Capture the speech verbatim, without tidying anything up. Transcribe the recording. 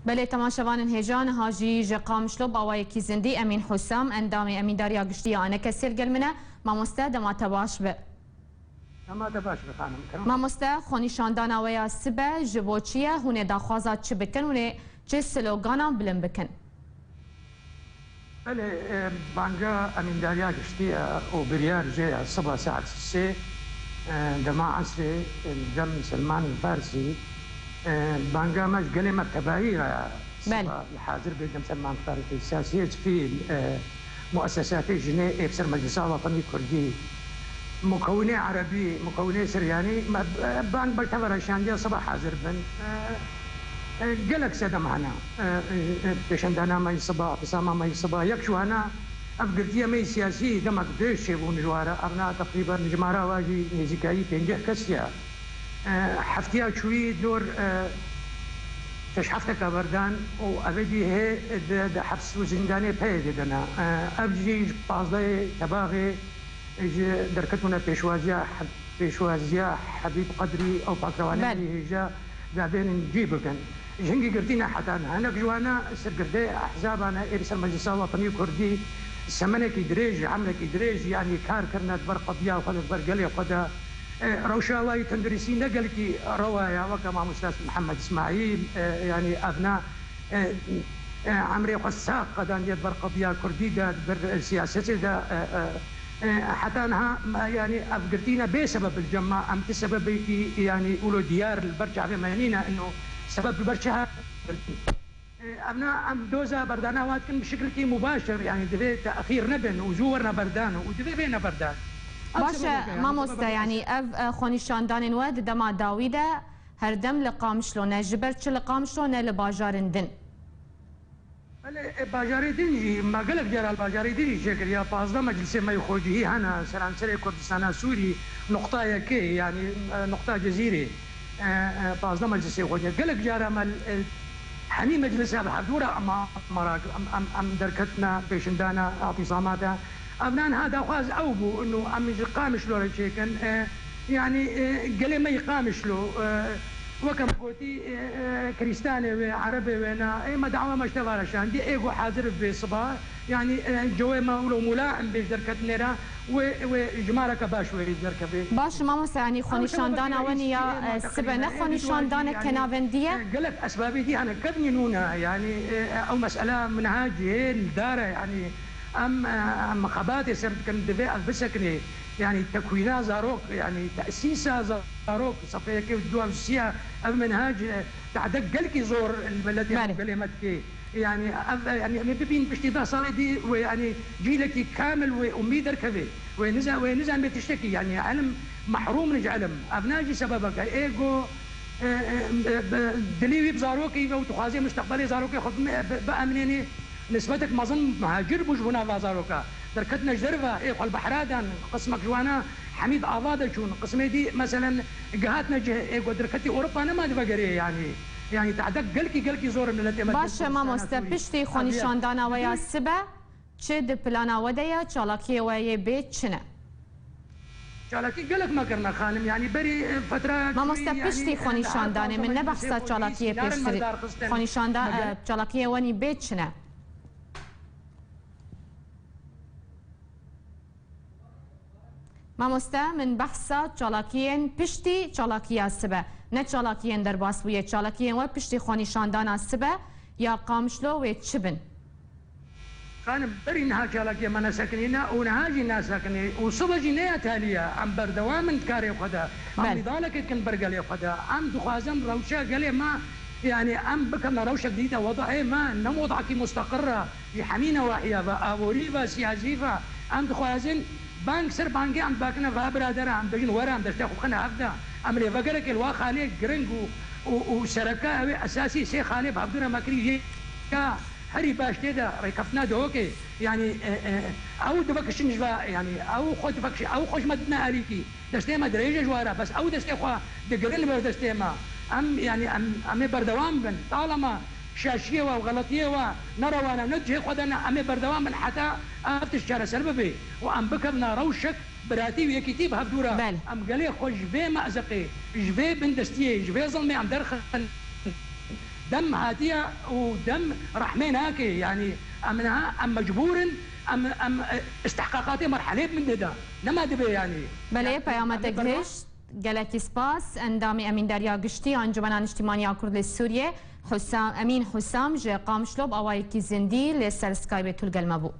Belê, temaşevanên hêja, niha jî ji Qamişlo bi awayekî zindî Emîn Husam, endamê Emîndariya Giştî ya ANKSê, li gel min e. Mamoste, dema te baş be. Dema te baş be, xanim. Tamam. Mamoste, xwenîşandana we ya sibe ji bo çi ye? Hûn ê daxwaza çi bikin? Hûn ê çi sloganan bilind bikin? Belê, e, banga Emîndariya Giştî ye û biryar jê ye siba saet sê, e, dema esrê, e, li cem Selman Farsî, e, banga me ji gelê me tebayî re Belê. siba li hazir bê cem Selman Farsî, siyasiyê sivîl, e, muessesatê jinê ê bi ser Meclisa Wetenî Kurdî, mukewinê erebî, mukewinê siryanî, me, e, bang bi tevera şandiya siba hazir bin. E, e, gelek sedem hene. E, e, e, pêşendana me yî siba, îtisama me yî siba. Yek ji wana, ev girtiya me yî siyasî demek dirêj çêbûn ji wara. Evna teqrîben jimara wa jî nêzîkayî pêncî kes ye. E, heftiya çûyî dor, e, şeş hefteka berdan û ev ê dî hê di, di heps û zîndanê peyê didine. E, ev jî ji pazdehê Tebaxê ji derketbûna pêşwaziya Heb-, pêşwaziya Hebîb Qedrî ew pakrewanên Belê. wî hêja dadênin cî bikin. Ji hingî girtî ne heta niha hinek ji wana sergirdeyê ehzaban e ê li ser Meclisa Wetenî Kurdî semenekî dirêj, emrekî dirêj, yanî kar kirine di ber qediya xwe de, di ber gelê xwe de. E, rewşa wayî tenduristî ne gelkî rewa ye, weke mamoste Mihemed Îsmaîl, e, yanî evna, e, e, emrê xwe sax qedandiye di ber qediya kurdî de, di ber siyasetê de, e, e, e, heta niha, me, yanî ev girtîne bê sebeb li cem me, em ti sebebekî, yanî wilo diyar li ber çavê me nîne, ino sebeb li ber çi hat girtin. E, evna em doza berdana wan dikin bi şikilkî mubaşir, yanî divê texîr nebin û zû werine berdan û divê bêne berdan. Ev Baş e, sebebek e, yanî mamoste, sebebek yanî esas. ev, e, xwenîşandanên we di dema dawî de her dem li Qamişlo ne, ji ber çi li Qamişlo ne li bajarên din? Belê, e, bajarê din jî, me gelek cara li bajarê din jî çêkiriya, pazdeh meclisê me yê xwecihî hene, seranserê Kurdistana Sûrî, nuqta yekê, yanî, e, nuqta Cezîrê, e, e, pazdeh meclisê xwecihî. Gelek cara me, e, hemî meclisa bi hevdû re em, em, em, em derketine pêşindana îtîsamata. Evna niha daxwaz ew bû, ino em ji Qamişlo re çêkin, e, yanî, e, gelê me yê Qamişlo, e, weke min gotî, e, e, Kirîstanê wê, Erebê wê ne, ê me dawa me ji te ve re şandî, ê got hazir bê siba, yanî, e, cewê me wilo mûla em bê ji derketinê re, wê, wê jimareke baş wê derkeve. Baş, mamoste, yanî Ew xwenîşandana sebebekî we nî ya, reîsî, e, e, sibe ne, e, xwenîşandaneke e, navendî ye? e, gelek esbabê dî hene, kevnî nûne, yanî, e, e, ew mesela min ha cihê li dar e, yanî, Em, e, em xebatê ser dikin, divê ev bisekinê. Yanî tekwîna zarok, yanî tesîsa zarok, sefê yekê û du ev sî ya, ev menhec, e, tehde gelkî zor li miletê Belê. gelê me dikê. Yanî ev, e, yanî em ê bibîn piştî deh salê dî wê, yanî cîlekî kamil wê umî derkevê. Wê niza-, wê nizanibê tiştekî, yanî elim mehrûm in ji elim. Ev ne jî sebebek e. Ê go, e, e, e, bi, dilê wî bi zarokê ve û dixwazê mustaqbelê zarokê xwe bime-, bi, biemnênê. Nisbetek mezin muhacir bû ji bo nava zaroka. Derketine ji derve, ê xwe li behra dan, qismek ji wana Hemîd ava de çûn, qismê dî, meselen, gihatine cih, ê ku derketî Ewropa nema di vegerê, yanî, yanî tehdek gelkî, gelkî zor in miletê me Baş e, Kurdistana mamoste, Sûrî. piştî Ev xwenîşandana we ya sibe, çi di plana we de ye, çalakiyê we yê bê çi ne? Çalakî gelek me kirine, xanim, yanî berî, e, fetra Mamoste, yanî, piştî e, xwenîşandanê, min ne behsa çalakiyê pêştirî. Xwenîşanda, e, çalakiyê we nî bê çi ne? Mamoste, min behsa çalakiyên piştî çalakiya sibe, ne çalakiyên derbasbûyê, çalakiyên we piştî xwenîşandana sibe ya Qamişlo wê çi bin? Xanim, berî niha çalakiyê me nesekinîne û niha jî nasekinê û sibe jî neya taliye. Em berdewam in di karê xwe de. Em Belê. nîdalekê dikin ber gelê xwe de. Em dixwazin rewşa gelê me, yanî em bikevne rewşek dî de, wedayê me ne wedakî musteqir e. Ji hemî newahiya ve, aborî ve, siyasî ve, em dixwazin bang ser bangê em dibakine, va biradera, em dibêjin were, em destê xwe bixine hev de. Em lê vegerekê li wa xalê giring û, û, û sereke ew ê esasî sê xalê bi hevdû re me kirî yê ya herî baş tê de rêkeftina dihokê. Yanî, e, e, ew divekişin ji va, yanî ew xwe divekişin, ew xwe ji me didine alîkî. Destê me dirêj e ji we re, bes ew destê xwe digirin li ber destê me. Em, yanî em, em ê berdewam bin. Talema şaşiyê we û xeletiyê we ne rewa ne, ne cihê xwe de ne, em ê berdewam bin heta ev tişt çareser bibe û em bikevine rewşek biratî û yekîtî bi hevdû re. Belê. Em gelê xwe ji vê me'zeqê, ji vê bindestiyê, ji vê zilmê em derxin. Dem hatiye û dem rehmê nake, yanî em niha em mecbûr in, em, em, e, istihqaqatê merhelê bi min dida. Nema dibe yanî. Belê, peyama te gihişt. Gelekî spas. Endamê Emîn Derya Giştî ya Encûmena Niştîmanî ya Kurd li Sûriyê, Husam, Emîn Husam ji Qamişlo bi awayekî zindî li ser Skypeê tu li gel me bû.